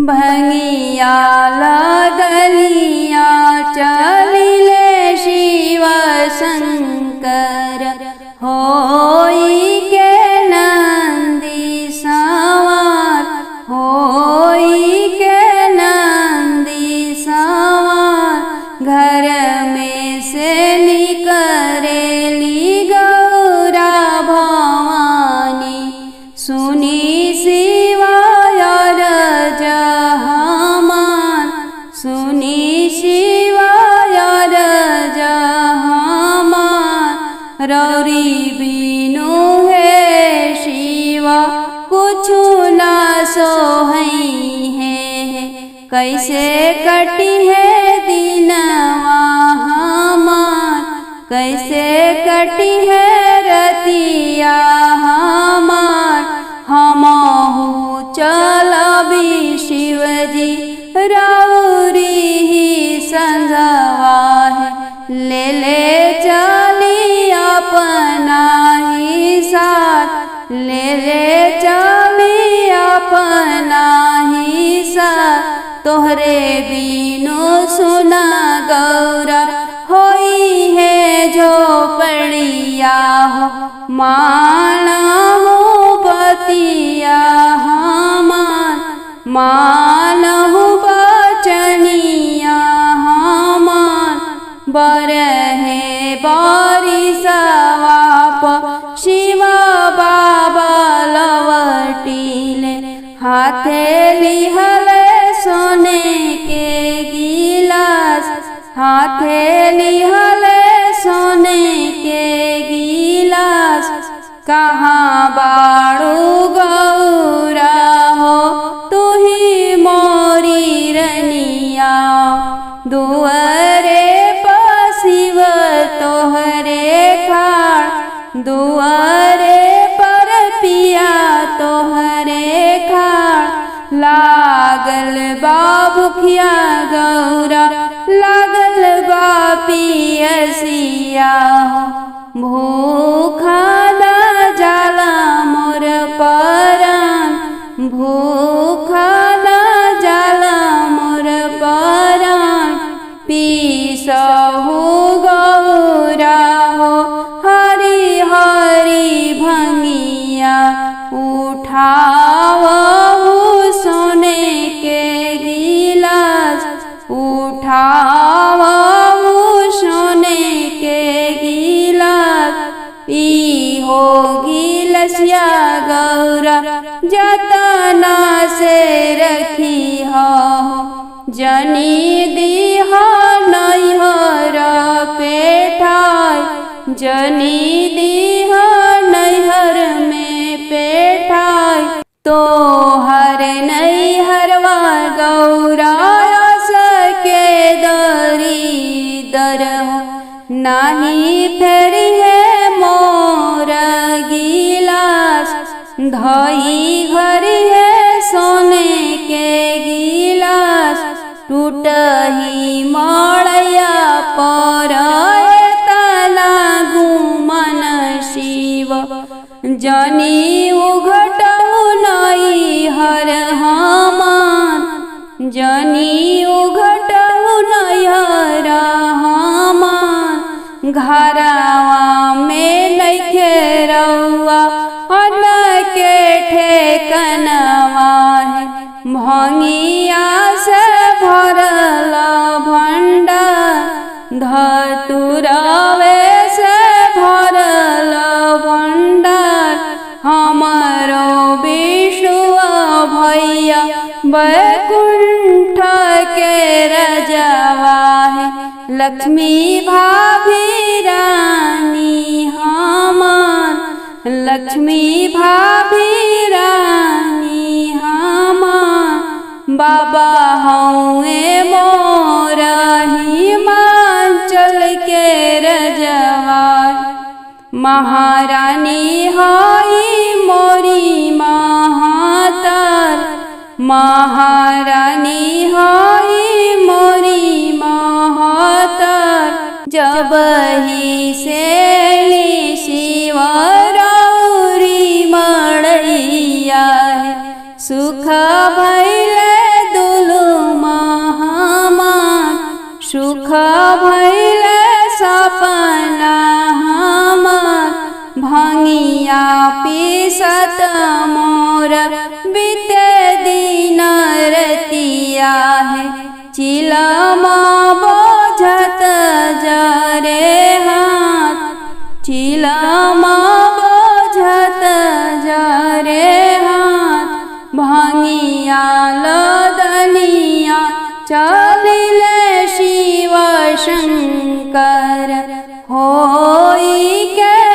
भंगिया दलिया चलिले शिव शंकर होई के नंदी सवार, होई के नंदी सवार। घर में से निकरेली गौरा भवानी, सुनी शिवाय रजहमान, सुनी शिवाय रजहमान। रौरी बिनु हे शिवा कुछु ना सोहई है, कैसे कटी है दिनवा हमार, कैसे कटी है रतिया हमार। हमहु चलबी शिवजी रौरी ही संगवा है, ले ले चली अपना ही साथ, ले ले चली अपना ही साथ। तोहरे बिनु सुना गौरा होई है झोपड़िया हो, माना हो बतिया हमार, मानहु बचनिया हमार। बरहे बारिशवाप शिवा बाबा लवटीले, हाथे लिहल सोने के गिलास, हाथे लिहल सोने के गिलास। कहाँ बाड़ू गौरा हो तुही मोरी रनिया, दुअरे पशिव तोहरे खाड़, दुअरे पर पिया तोहरे खाड़। लागल बा भुखिया गौरा लागल बा पियसिया हो, भूखा ना जाला मोर परान, भूखा ना जाला मोर परान। पीसहु गौरा हो हरी हरी भंगिया, उठावहु सोने के गिलास, उठावहु सोने के गिलास। ई हो गिलसिया गौरा जतना से रखी हो, जनी दिहा नैहर पेठाय, जनी दिहा नैहर में पेठाय। तोहर नैहरवा गौरा सके दरी दर हो, नाही फेरी है मोर गिलास। धई घरी है सोने के गिलास, टूटही मड़ैया पर तना गुमन शिव। जनी उघटहु नैहर हमार, जनी उघटहु नैहर हमार। घरवा में नइखे रउआ अन्न के ठेकनवा है, भंगिया से भरल भंडार, धतुरवे से भरल भंडार। हमारो विष्णु भैया बैकुंठ के रजवा है, लक्ष्मी भाभी रानी हमार, लक्ष्मी भाभी रानी हमार। बाबा हौए मोर हिमाचल के रजवा, महारानी हई मोरी महातार, महारानी हई मोरी महातार। जब ही से शिव रौरी मड़ैया है, सुख भैले बोझत मोर बीते दिन रतिया है। चिलमा बोझत जरे हाथ, चिलमा बोझत जरे हाथ, भांगिया लदनिया चलिले शिव शंकर होई के।